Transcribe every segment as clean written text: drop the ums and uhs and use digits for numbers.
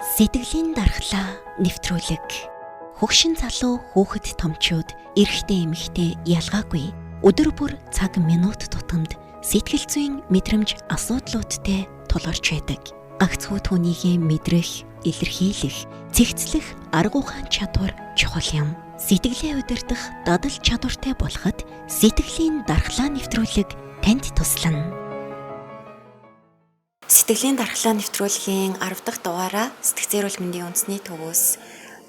Сэтгэлийн дархлаа нэвтрүүлэг. Хөгшин залуу, хүүхэд томчууд, эрэгтэй эмэгтэй ялгаагүй өдөр бүр цаг минут тутамд сэтгэл зүйн мэдрэмж асуудлуудтай тулгарч байдаг. Гагцхүү түүнийг мэдрэх, илэрхийлэх, цэгцлэх арга ухаан чадвар чухал юм. Сэтгэлээ удирдах дадал чадвартай болоход сэтгэлийн дархлаа нэвтрүүлэг танд туслана. Сэтгэлийн дархлаа нэвтрүүлгийн 10 дахь дугаараа сэтгцэн эрүүл мэндийн үндэсний төвөөс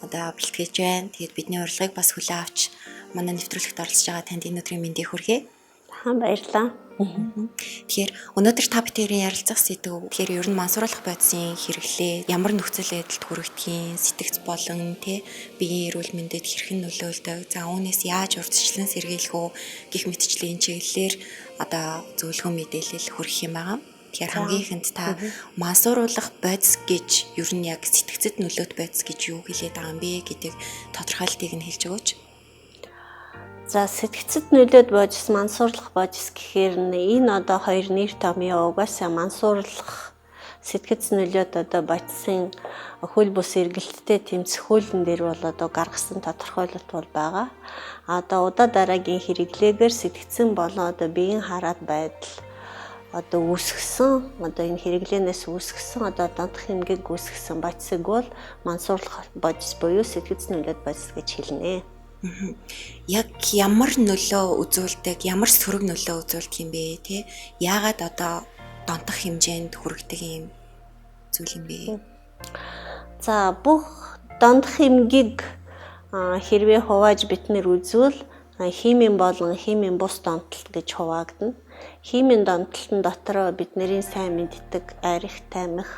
одоо бэлтгэж байна. Тэгээд бидний урилгыг бас хүлээн авч манай нэвтрүүлэгт оролцож байгаа танд энэ өдрийн мэндийг хүргэе. Та баярлалаа. Тэгэхээр өнөөдөр та бүхэн ярилцах сэдэв. Тэгэхээр ер нь мансууруулах бодисын хэрэглээ ямар нөхцөл байдалд хүргэдэг, сэтгэц болон тэ биеийн эрүүл мэндэд хэрхэн нөлөөлдөг, за үүнээс яаж урьдчилан сэргийлэх үү гэх мэтчлийн чиглэлээр одоо зөвлөгөө мэдээлэл хүргэх юм байгаа. Тэгэхээр хамгийн ихэнд та мансууруулах бодис гэж ер нь яг сэтгцэд нөлөөт бодис гэж юу хэлээд байгаа юм бэ гэдэг тодорхойлтыг нь хэлж өгөөч. За сэтгцэд нөлөөт бодис, мансууруулах бодис гэхээр энэ одоо хоёр нэр томьёо угаасаа мансууруулах сэтгэц нөлөөт одоо бодисын хөл бус эргэлттэй тэмцэх хөлн дээр бол одоо гаргасан тодорхойлолт бол байгаа. Одоо удаа дараагийн хэрэглээгээр сэтгцэн болон одоо биеийн хараад байдал одоо үүсгэсэн, одоо энэ хэрэглээнээс үүсгэсэн, одоо донтох эмгэг үүсгэсэн бодисыг бол мансууруулах бодис буюу сэтгэц нөлөөт бодис гэж хэлнэ. Яг ямар нөлөө үзүүлдэг, ямар сөрөг нөлөө үзүүлдэг юм бэ те? Яагаад одоо донтох хэмжээнд хүргэдэг юм зүйл юм бэ? За бүх донтох эмгэг хэрвээ хувааж бид нэр үзвэл химийн болон химийн бус донтолт гэж хуваагдана. Химийн донтолтын дотроо бидний сайн мэддэг арх, тамхи,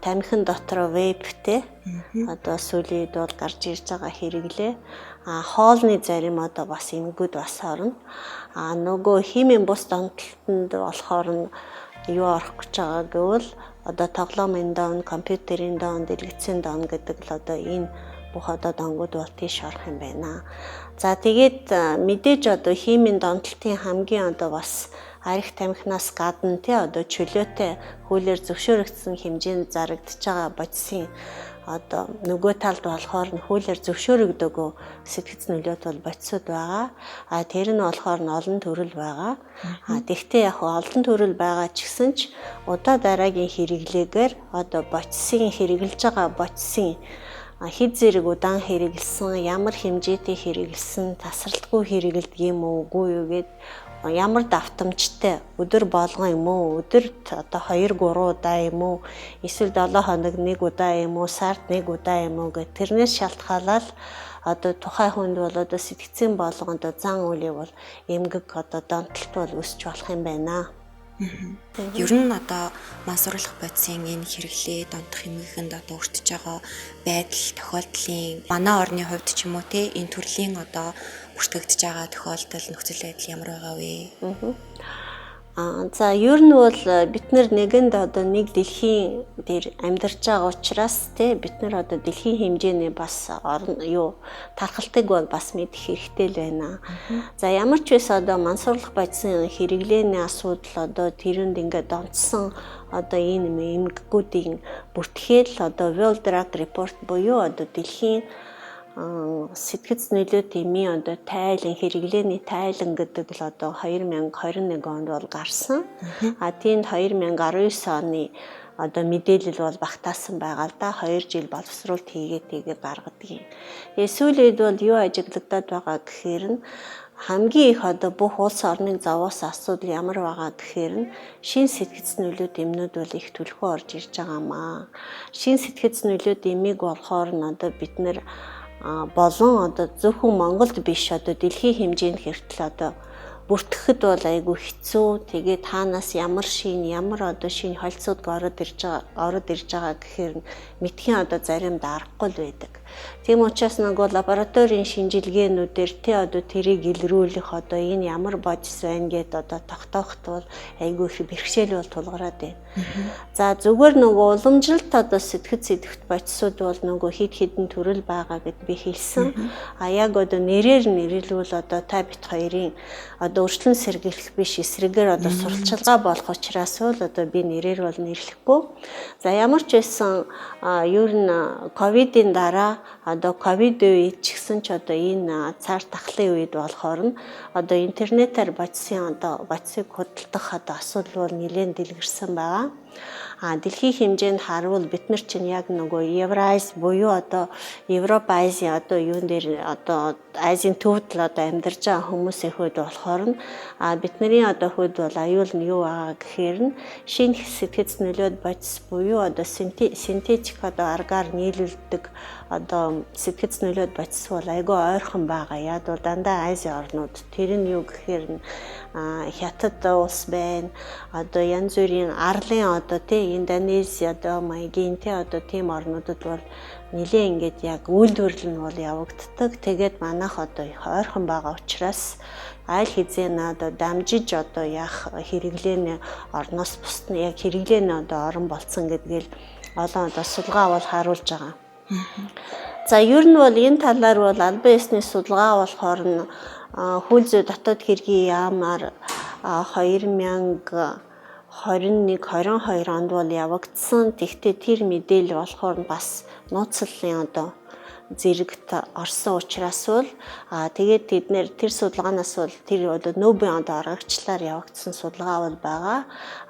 тамхин дотроо вейптэй одоо сүүлийн үед бол гарч ирж байгаа хэрэглээ. Хоолны зарим одоо бас эмгүүд бас орно. Нөгөө химийн бус донтолтонд болохоор нь юу орох гэж байгаа гэвэл одоо тоглоомын дон, компьютерийн дон, дэлгэцийн дон гэдэг л одоо энэ бүх одоо донгууд бол тийш орох юм байна. За тэгээд мэдээж одоо химийн донтолтын хамгийн одоо бас арх тамхинаас гадна тий одоо чөлөөтэй хуулиар зөвшөөрөгдсөн хэмжээнд зарагдаж байгаа бодисын одоо нөгөө талд болохоор нь хуулиар зөвшөөрөгдөөгүй сэтгэц нөлөөт бол бодисууд байгаа. А тэр нь болохоор нь олон төрөл байгаа. А тэгтээ яг олон төрөл байгаа ч гэсэн ч удаа дараагийн хэрэглээгээр одоо бодисын хэрэглэж байгаа бодисын хэд зэрэг удаан хэрэглэсэн, ямар хэмжээтэй хэрэглэсэн, тасралтгүй хэрэглэдэг юм уу, үгүй юу гэд ямар давтамжтай өдөр болгон юм уу, өдөрт одоо 2 3 удаа юм уу, эсвэл 7 хоног нэг удаа юм уу, сард нэг удаа юм уу гэх тэрнээс шалтгаалаад одоо тухайн хүнд бол одоо сэтгцэн болгон одоо зан үйлийг бол эмгэг одоо донтолт бол өсч болох юм байна. Ер нь одоо мансууруулах бодисын энэ хэрэглээ донтох эмгэгэнд одоо өртөж байгаа байдал тохиолдлын манай орны хувьд ч юм уу те энэ төрлийн одоо бүртгэгдэж байгаа тохиолдол нөхцөл байдал ямар байгаа вэ? За ер нь бол бид нар нэгэнд одоо нэг дэлхийн дээр амьдарч байгаа учраас те бид нар одоо дэлхийн хэмжээний бас юу тархалтыг бол бас мэдэх хэрэгтэй л байна. За ямар ч байсан одоо мансууруулах бодисын хэрэглээний асуудал одоо тэрэнд ингээд донтсон одоо энэ эмгэгүүдийн бүртгэл одоо World Drug Report буюу одоо дэлхийн сэтгэц нөлөөт эмийн одоо тайлан хэрэглээний тайлан гэдэг л одоо 2021 онд бол гарсан. А тийнд 2019 оны одоо мэдээлэл бол багтаасан байгаа л да. 2 жил боловсруулалт хийгээд тэгээ гаргадаг юм. Тэгээ сүүлийн үед бол юу ажиглагдаад байгаа гэхээр нь хамгийн их одоо бүх улс орныг зовоос асуудал ямар байгаа гэхээр нь шин сэтгэц нөлөөт эмнүүд бол их түлхүү орж ирж байгаа маа. Шин сэтгэц нөлөөт эмийг болохоор нь одоо бид нэр болон одоо зөвхөн Монголд биш одоо дэлхийн хэмжээнд хүртэл одоо бүртгэхэд бол айгүй хэцүү. Тэгээд таанаас ямар шин, ямар одоо шин холцууд ороод ирж байгаа гэхээр мэдхийн одоо зарим дарахгүй л байдаг. Тийм учраас нөгөө лабораторийн шинжилгээнүүдээр тэ одоо тэрийг илрүүлэх одоо энэ ямар бодис байна гэд одоо тогтоохот бол айгүй их бэрхшээл бол тулгараад байна. За зүгээр нөгөө уламжлалт одоо сэтгэц сэдэвт бодисууд бол нөгөө хэд хэдэн төрөл байгаа гэд би хэлсэн. А яг одоо нэрээр нэрлвэл одоо та бит хоёрын одоо одоо өрчлөн сэргийлэх биш, эсрэгээр одоо сурталчилгаа болох учраас бол одоо би нэрээр бол нэрлэхгүй. За, ямар ч байсан ер нь ковидын дараа, одоо ковид үед ч гэсэн ч одоо энэ цар тахлын үед болохоор нь одоо интернетээр бодисын одоо бодисыг худалдах одоо асуудал бол нэлээд дэлгэрсэн байгаа. А дэлхийн хэмжээнд харуул бид нар чинь яг нөгөө Евраз буюу одоо Европ, Азийн одоо юун дээр, одоо Азийн төвд л одоо амьдарч байгаа хүмүүсийн хувьд болохоор нь бидний одоо хувьд бол аюул нь юу байгаа гэхээр нь шинэ сэтгэц нөлөөт бодис буюу одоо синтетик одоо аргаар нийлүүлдэг одоо сэтгэц нөлөөт бодис бол айгүй ойрхон байгаа. Яг бол дандаа Азийн орнууд, тэр нь юу гэхээр нь Хятад улс байна. Одоо янз бүрийн арлын одоо тий Индонези одоо маягийн тий одоо тийм орнуудад бол нэлээ ингээд яг үйлдвэрлэл нь бол явагддаг. Тэгээд манайх одоо их ойрхон байгаа учраас аль хэзээ одоо дамжиж одоо яах хэрэглээний орноос бусд нь яг хэрэглээний одоо орон болцсон гэдгээл олон одоо судалгаа бол харуулж байгаа. За, ер нь бол энэ талаар бол албан ёсны судалгаа болохоор нь хууль зүйн дотоод хэргийн яамаар 2021 22 онд бол явагдсан. Тэгвэл тэр мэдээлэл болохоор нь бас нууцлалын одоо зэрэгт орсон учраас бол тэгээд тэд нэр тэр судалгаанаас бол тэр одоо нүүбийн одоо оргогчлаар явагдсан судалгаа бол байгаа.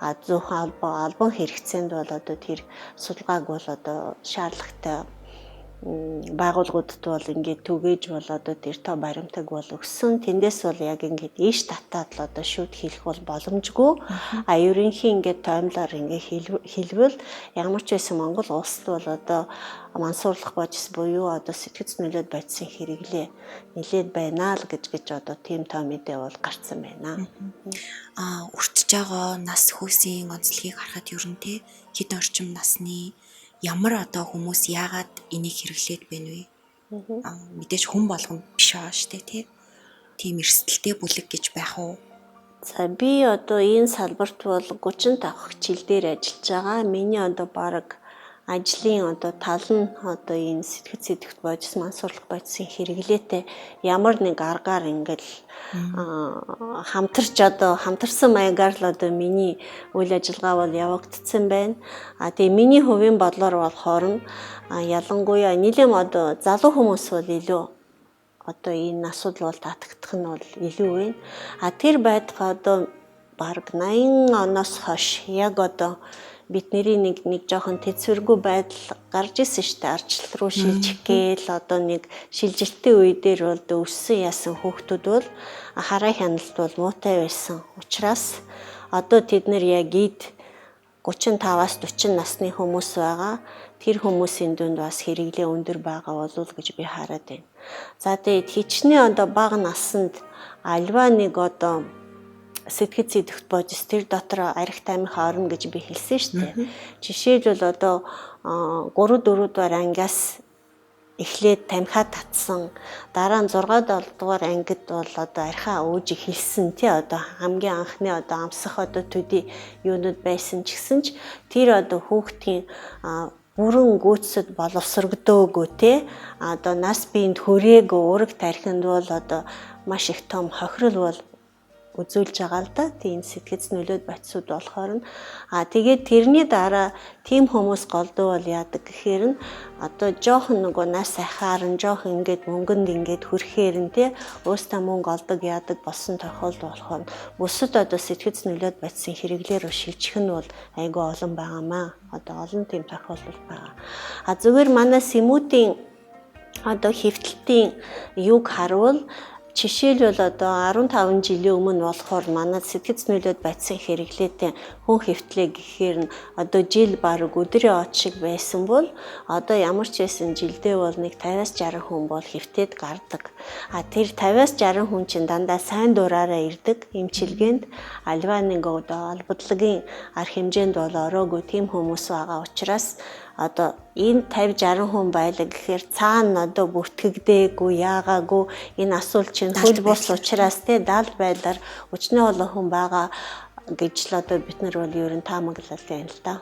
А зөвхөн албан хэрэгцээнд бол одоо тэр судалгааг бол одоо шаардлагатай байгууллагуудад бол ингээд түгээж бол одоо тэр тоо баримтаг бол өгсөн. Тэндээс бол яг ингээд ийш татаад л одоо шүүд хийх бол боломжгүй. А ерөнхий ингээд тоймлоор ингээд хэлбэл ямар ч байсан Монгол улсад бол одоо мансуурлах бодис буюу одоо сэтгэц нөлөөт бодисын хэрэглээ нэлээд байна л гэж одоо тийм тоо мэдээ бол гарцсан байна. Өртөж байгаа нас хүйсийн онцлогийг харахад ер нь те хэд орчим насны ямар одоо хүмүүс яагаад энийг хэрэглээд байна вэ? Мэдээж хүн болгон биш байгаа шүү дээ, тий. Тийм эрсдэлтэй бүлэг гэж байх уу? За, би одоо энэ салбарт бол 35 жил дээр ажиллаж байгаа. Миний одоо бараг ажлын одоо тал нь одоо энэ сэтгэц сэдэвт бодис, мансуурлах бодисын хэрэглээтэй ямар нэг аргаар ингээл хамтарч одоо хамтарсан маягаар л одоо миний үйл ажиллагаа бол явагдсан байна. А тэгээ миний хувийн бодлоор болохоор нь ялангуяа нэлэм одоо залуу хүмүүс бол илүү одоо энэ асуудал бол татагдах нь бол илүү байна. А тэр байтугай одоо бараг 80 оноос хойш яг одоо бидний нэг жоохон тэцвэргүй байдал гарч исэн шүү дээ. Ардчлал руу шилжих гээл одоо нэг шилжилтийн үе дээр бол өссөн ясан хүүхдүүд бол хараа хяналт бол муутай байсан. Учраас одоо тэд нэр яг эд 35-аас 40 насны хүмүүс байгаа. Тэр хүмүүсийн дунд бас хэрэглээ өндөр байгаа болов гэж би хараад байна. За, тэгээд хичнээн одоо бага наснд альва нэг одоо сэтгэц идэвхт бодис тэр дотор арх тамхи орно гэж би хэлсэн шүү дээ. Жишээлбэл одоо 3 4 дугаар ангиас эхлээд тамхиа татсан, дараа нь 6 7 дугаар ангид бол одоо архиа ууж эхэлсэн тий одоо хамгийн анхны одоо амсах одоо төдий юунууд байсан ч гэсэн ч тэр одоо хүүхдийн бүрэн гүйцэд боловсрогдоогүй тий одоо нас биед хүрээгүй уураг тархинд бол одоо маш их том хохирол бол үзүүлж байгаа л да. Тийм сэтгэц нөлөөт бодисууд болохоор нь тэгээд тэрний дараа тийм хүмүүс голдуу бол яадаг гэхээр нь одоо жоохон нөгөө нас ахаар нь жоохон ингээд мөнгөнд ингээд хүрэхээр нь тий өөртөө мөнгө олдог яадаг болсон тохиолдол болохоор бусад одоо сэтгэц нөлөөт бодисын хэрэглээ рүү шилжих нь бол айгүй олон байгаамаа. Одоо олон тийм тохиолдол байгаа. А зүгээр манай сэмүүдийн одоо хэвтэлтийн юг харуул жишээлбэл одоо 15 жилийн өмнө болохоор манай сэтгэц нөлөөт бодисын хэрэглээтэй хүн хэвтлээ гэхээр нь одоо жил бараг өдрийн од шиг байсан бол одоо ямар ч байсан жилдээ бол нэг 50-аас 60 хүн бол хэвтээд гардаг. А тэр 50-аас 60 хүн чинь дандаа сайн дураараа ирдэг эмчилгээнд, альва нэг одоо албадлагын арга хэмжээнд бол ороогүй тийм хүмүүс байгаа учраас одоо энэ 50 60 хүн байлаа гэхээр цаана одоо бүртгэгдээгүй яагаагүй энэ асуулт чинь хөл бус учраас те дал байлаар өчнөө олон хүн байгаа гэж л одоо бид нар бол ер нь таамаглал байна л да.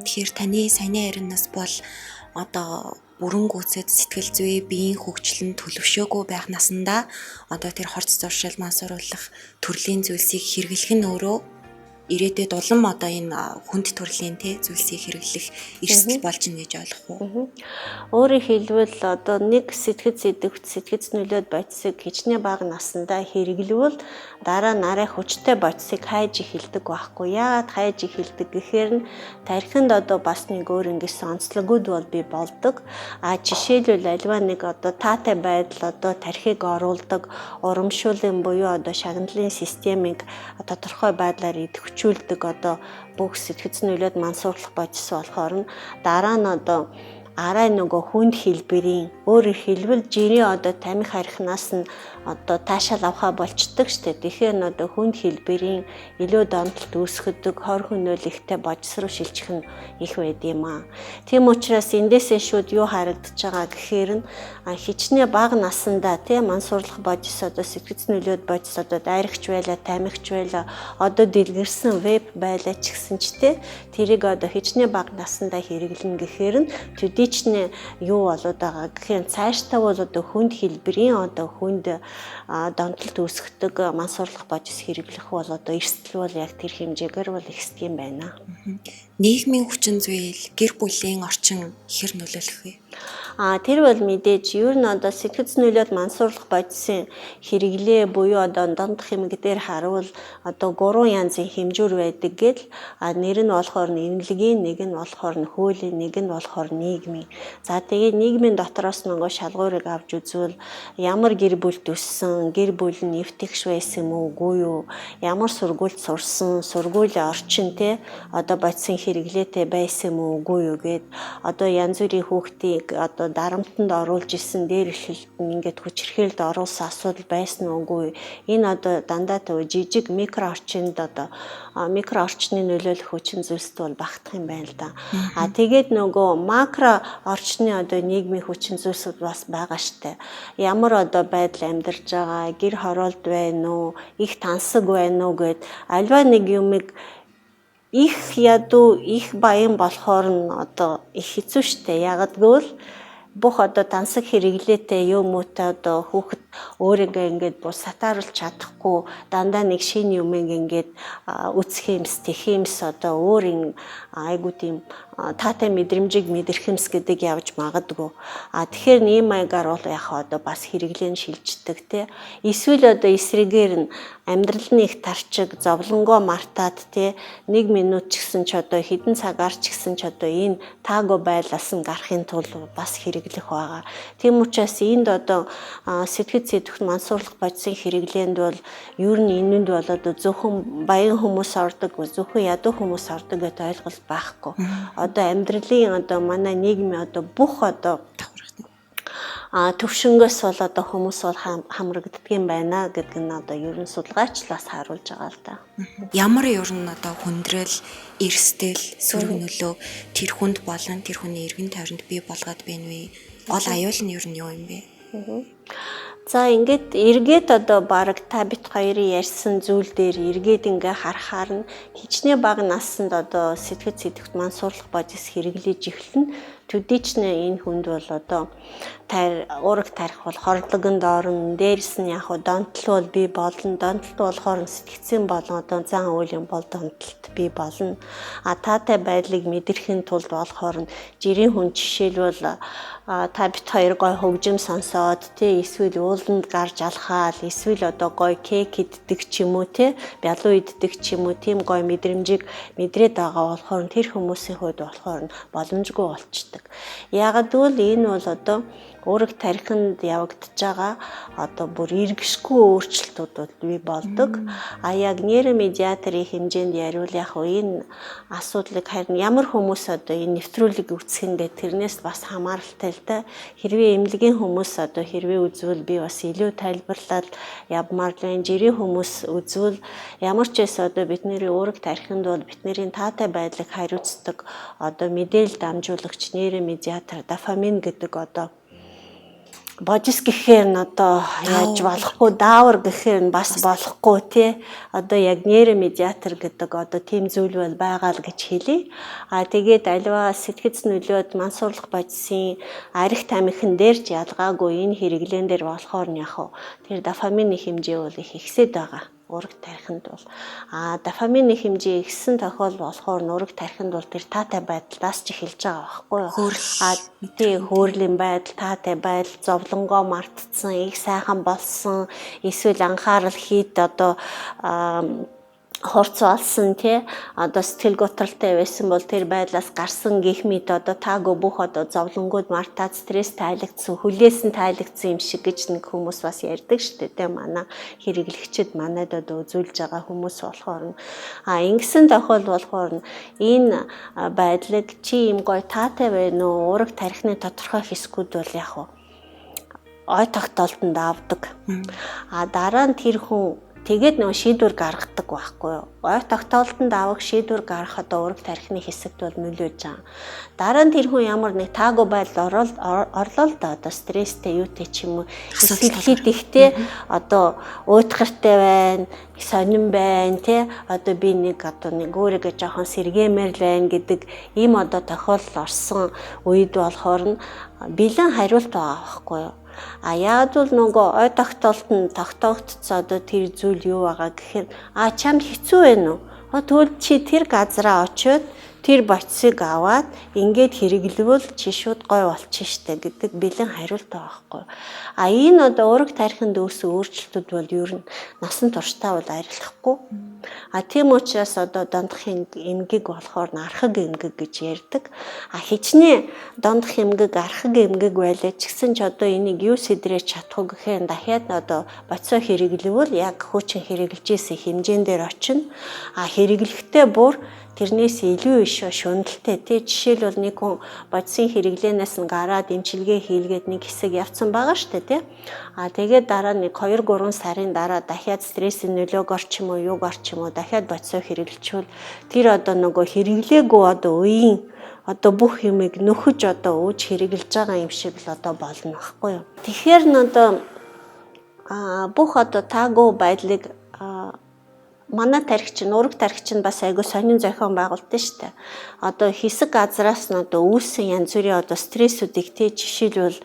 Тэгэхээр таны саяны ярианаас бол одоо Бүрэн гүйцэд сэтгэл зүй, биеийн хөгжил нь төлөвшөөгүй байх насандаа одоо тэр хорц зуршил, мансууруулах төрлийн зүйлсийг хэрэглэх нь өөрөө ирээдүйд улам одоо энэ хүнд төрлийн зүйлсийг хэрэглэх эрсдэл болж байна гэж ойлгох уу? Өөрөөр хэлбэл одоо нэг сэтгэц идэвхт сэтгэц нөлөөд бодисыг хичнээн бага насандаа хэрэглэвэл дараа нь арай хүчтэй бодисыг хайж эхэлдэг байхгүй. Яагаад хайж эхэлдэг гэхээр нь тархинд одоо бас нэг өөр ингэсэн онцлогуд бол бий болдог. А жишээлбэл альва нэг одоо таатай байдал одоо тархийг оруулдаг урамшуулын буюу одоо шагналын системийг тодорхой байдлаар идэвхжүүлдэг одоо бүх сэтгэц нөлөөд мансуурлах бодис болохоор нь дараа нь одоо арай нөгөө хүнд хэлбэрийн, өөрөөр хэлбэл жирийн одоо тамхи харихнаас нь одоо таашаал авахаа болчдөг штэ. Тэгэхээр нь одоо хүнд хэлбэрийн илүү донтолт үүсгэдэг, хор хөнөөл ихтэй бодис руу шилжих нь их байд юм аа. Тийм учраас эндээсээ шууд юу харагдаж байгаа гэхээр нь хичнээн бага насандаа тий мансуурлах бодис одоо сэтгэц нөлөөд бодис одоо дайрагч байла, тамхич байла, одоо дэлгэрсэн веб байла ч гэсэн ч тий тэрийг одоо хичнээн бага насандаа хэрэглэнэ гэхээр нь төдийчнээ юу болоод байгаа гэхээр цаашдаа бол одоо хүнд хэлбэрийн одоо хүнд донтолт үүсгэдэг мансуурлах бодис хэрэглэх бол одоо эрсдэл бол яг тэр хэмжээгээр бол ихсдэг юм байна. Нийгмийн хүчин зүйл, гэр бүлийн орчин хэр нөлөөлөх вэ? Тэр бол мэдээж ер нь одоо сэтгэц нөлөөд мансуурлах бодисын хэрэглээ буюу одоо донтох хэмэг дээр харуул одоо 3 янзын хэмжүүр байдаг гэл, нэр нь болохоор эмнэлгийн, нэг нь болохоор нь хуулийн, нэг нь болохоор нийгмийн. За тэгээ нийгмийн дотроос нөгөө шалгуурыг авч үзвэл ямар гэр бүлд өссөн, гэр бүл нь эвтэгш байсан юм уу, үгүй юу, ямар сургуульд сурсан, сургуулийн орчин те одоо бодисын хэрэглээтэй байсан юм уу, үгүй юу гэд одоо янз бүрийн хүүхдийг одоо дарамтанд оруулж исэн, дээр эхлэлд нь ингээд хүчирхээлд оруулсан асуудал байсан уугүй. Энэ одоо дандаа төв жижиг микро орчинд одоо микро орчны нөлөөлөх хүчин зүйлсд бол багтах юм байна л да. А тэгээд нөгөө макро орчны одоо нийгмийн хүчин зүйлсүүд бас байгаа штэ. Ямар одоо байдал амьдарч байгаа, гэр хороолт байна уу, их тансаг байна уу гэд альва нэг юмыг их ядуу, их баян болохоор нь одоо их хэцүү штэ. Яагаад гэвэл бүх одоо тансаг хэрэглээтэй юм уутай одоо хүүхэд өөрийгөө ингээд бүр сатааруулж чадахгүй, дандаа нэг шинэ юм ингээд үцх юмс, тэх юмс одоо өөр юм айгуу тийм таатай мэдрэмжийг мэдрэх юмс гэдэг явж магадгүй. А тэгэхээр ийм маягаар бол яг одоо бас хэрэглээ нь шилждэг те. Эсвэл одоо эсрэгээр нь амьдрал нь их тарчиг, зовлонгоо мартаад те нэг минут ч гэсэн ч одоо хэдэн цагаар ч гэсэн ч одоо энэ таагүй байлаас нь гарахын тулд бас хэрэглэх байгаа. Тийм учраас энд одоо сэтгэц сэдвт мансуурлах бодисын хэрэглээнд бол ер нь энэнд бол одоо зөвхөн баян хүмүүс ордог, зөвхөн ядуу хүмүүс ордог гэдэг ойлголт байхгүй. Одоо амьдралын одоо манай нийгмийн одоо бүх одоо төвшөнгөөс бол одоо хүмүүс бол хамрагддаг юм байна гэдэг нь одоо ер нь судалгаач л бас харуулж байгаа л да. Ямар ер нь одоо хүндрэл, эрсдэл, сөрөг нөлөө тэр хүнд болон тэр хүний эргэн тойронд бий болгоод байна вэ? Гол аюул нь ер нь юу юм бэ? За ингээд эргээд одоо баг та бит хоёрын ярьсан зүйл дээр эргээд ингээ харахаар нь хичнээн бага насанд одоо сэтгэц сэдвт мансуурлах бодис хэрэглэж эхэлнэ. Төдийчнээ энэ хүнд бол одоо уураг тарих бол хорлогонд орно. Дээрэс нь яг донтол бол бий болно. Донтолт болохоор сэтгцэн болон одоо зан үйлийн бол донтолт бий болно. А таатай байдлыг мэдрэхин тулд болохоор жирийн хүн жишээлбэл та бит хоёр гой хөгжим сонсоод тий эсвэл ууланд гарч алхаал, эсвэл одоо гой кек иддэг ч юм уу тий бялуу иддэг ч юм уу тийм гой мэдрэмжийг мэдрээд байгаа болохоор тэр хүмүүсийн хувьд болохоор боломжгүй болчдөг. Яагаад гэвэл энэ бол одоо уураг тархинд явагдаж байгаа одоо бүр эргэшгүй өөрчлөлтүүд бол бий болдог. А яг нейромедиаторын хэмжээнд яриул яг энэ асуудлыг харин ямар хүмүүс одоо энэ нэвтрүүлэг үүсгэх нь гэх тэрнээс бас хамааралтай л да. Хэрвээ эмнэлгийн хүмүүс одоо хэрвээ үзвэл би бас илүү тайлбарлаад явмаар л энэ жирийн хүмүүс үзвэл ямар ч байсан одоо бидний уураг тархинд бол бидний таатай байдлыг хариуцдаг одоо мэдээлэл дамжуулагч нейромедиатор дофамин гэдэг одоо Бодис гэхээр нь одоо яаж болохгүй, даавар гэхээр нь бас болохгүй тий. Одоо яг нейромедиатор гэдэг одоо тийм зүйл бол байгаа л гэж хэлье. А тэгээд аливаа сэтгэц нөлөөд мансуурлах бодисын арх тамхин дээр ч ялгаагүй энэ хэрэглээн дээр болохоор нь яг тэр дофамины хэмжээ бол их ихсээд байгаа ураг тархинд бол. А дофамины хэмжээ ихсэн тохиол болохоор нураг тархинд бол тэр таатай байдлаас ч эхэлж байгаа байхгүй юу? А тий, хөөрлийн байдал, таатай байдал, зовлонгоо мартцсан, их сайхан болсон, эсвэл анхаарал хийд одоо хурц болсон тий, одоо сэтгэл готролтой байсан бол тэр байдлаас гарсан гих мэт одоо таагүй бүх одоо зовлонгууд мартаад стресс тайлагдсан, хүлээс нь тайлагдсан юм шиг гэж нэг хүмүүс бас ярьдаг шүү дээ тий. Манай хэрэглэгчид, манайд одоо үзүүлж байгаа хүмүүс болохоор нь ингэсэн тохиол болохоор нь энэ байдлыг чи юм гой таатай байна уу, ураг тархины тодорхой хэсгүүд бол яг ой тогтоолтонд авдаг. А дараа нь тэр хүн тэгээд нөгөө шийдвэр гаргадаг байхгүй юу? Ой тогтоолтонд авах шийдвэр гаргах одоо ураг тархины хэсэгт бол нөлөөж байгаа. Дараа нь тэр хүн ямар нэг таагүй байдал орлоо л да, одоо стресстэй юутай ч юм уу, эсвэл хит ихтэй одоо уйтгартай байна, сонин байна тий, одоо би нэг одоо нэг өөрийгөө жоохон сэргээмээр л байна гэдэг ийм одоо тохиолдол орсон үед болохоор нь бэлэн хариулт байгаа байхгүй юу? А яг бол нөгөө ой тогтоолт нь тогтоогдсон одоо тэр зүйл юу байгаа гэхээр а чамд хэцүү байна уу? Тэгвэл чи тэр газараа очиод тэр бодисыг аваад ингээд хэрэглэвэл чи шууд гой болчих штэ гэдэг бэлэн хариулт байгаа байхгүй. А энэ одоо ураг тархинд үүссэн өөрчлөлтүүд бол ер нь насан туршдаа бол арилахгүй. А тийм учраас одоо дондох эмгэг болохоор архаг эмгэг гэж ярьдаг. А хичнээн дондох эмгэг архаг эмгэг байлаа ч гэсэн ч одоо энийг юу сэдрэж чадах вэ гэхээр дахиад одоо бодисоо хэрэглэвэл яг хуучин хэрэглэж исэн хэмжээн дээр очино. А хэрэглэхдээ бүр тэрнээс илүү иш шунталтай тий. Жишээлбэл нэг хүн бодисын хэрэглээнээс нь гараад эмчилгээ хийлгээд нэг хэсэг явцсан байгаа штэ тий. А тэгээд дараа нэг 2 3 сарын дараа дахиад стрессийн нөлөөгөр ч юм уу юугаар ч юм уу дахиад бодисоо хэрэглэчихвэл тэр одоо нөгөө хэрэглээгүй одоо үеийн одоо бүх юмыг нөхөж одоо ууж хэрэглэж байгаа юм шиг л одоо болно байхгүй юу. Тэгэхээр н одоо бүх одоо таагүй байдлыг манай тархи чинь, ураг тархи чинь бас айгүй сонин зохион байгуулалт нь шүү дээ. Одоо хэсэг газраас нь одоо үүссэн янз бүрийн одоо стрессүүдийг тий, жишээлбэл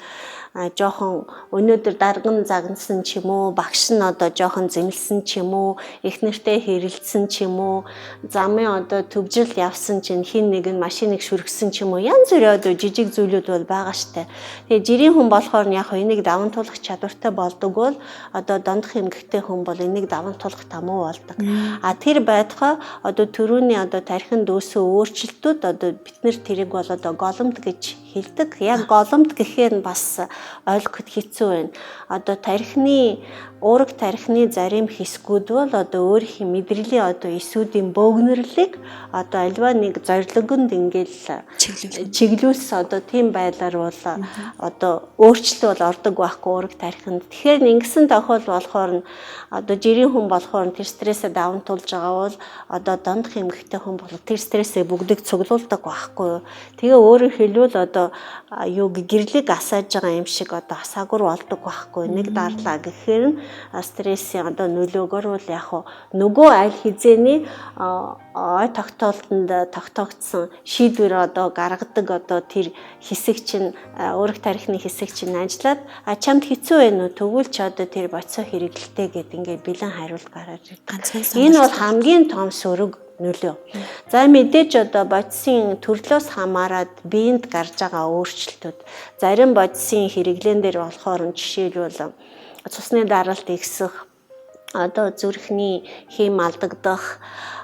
жоохон өнөөдөр дарган загнасан ч юм уу, багш нь одоо жоохон зэмлсэн ч юм уу, их нэртэй хэрэлдсэн ч юм уу, замын одоо төвжирэл явсан чинь хин нэг нь машиныг шүргсэн ч юм уу, янз бүрийн одоо жижиг зүйлүүд бол байгаа штэ. Тэгээ жирийн хүн болохоор нь яг энийг даван туулах чадвартай болдог бол одоо дондох эмгэгтэй хүн бол энийг даван туулах тамуу болдог. А тэр байтугай одоо төрүүний одоо тархинд үүссэн өөрчлөлтүүд одоо бид нэр тэрийг бол одоо голомт гэж хэлдэг. Яг голомт гэхээр нь бас ойлгоход хэцүү байна. Одоо тархины уураг тархины зарим хэсгүүд бол одоо өөрийнх нь мэдрэлийн одоо эсүүдийн бөөгнөрлийг одоо альва нэг зорилгонд ингээл чиглүүлсэн одоо тийм байдлаар бол одоо өөрчлөлт бол ордог байхгүй уураг тархинд. Тэгэхээр ингэсэн тохиол болохоор нь одоо жирийн хүн болохоор тэр стрессээ даван туулж байгаа бол одоо дондох эмгэгтэй хүн бол тэр стрессээ бүгдийг цуглуулдаг байхгүй юу. Тэгээ өөрөөр хэлбэл одоо юу гэрлийг асааж байгаа юм шиг одоо асаагур болдог байхгүй. Нэг дарлаа гэхээр нь стрессийн одоо нөлөөгөр бол яг нөгөө аль хизээний ой тогтоолтонд тогтоогдсон шийдвэр одоо гаргадаг одоо тэр хэсэг чинь уураг тархины хэсэг чинь ажиллаад а чамд хэцүү байна уу, тэгвэл ч одоо тэр бодисоо хэрэглэлтэй гэд ингээд бэлэн хариулт гараад ирдэг. Энэ бол хамгийн том сөрөг нөлөө. За мэдээж одоо бодисын төрлөөс хамаарат биеинд гарч байгаа өөрчлөлтүүд зарим бодисын хэрэглээн дээр болохоор жишээлбэл цусны даралт ихсэх, одоо зүрхний хэм алдагдах,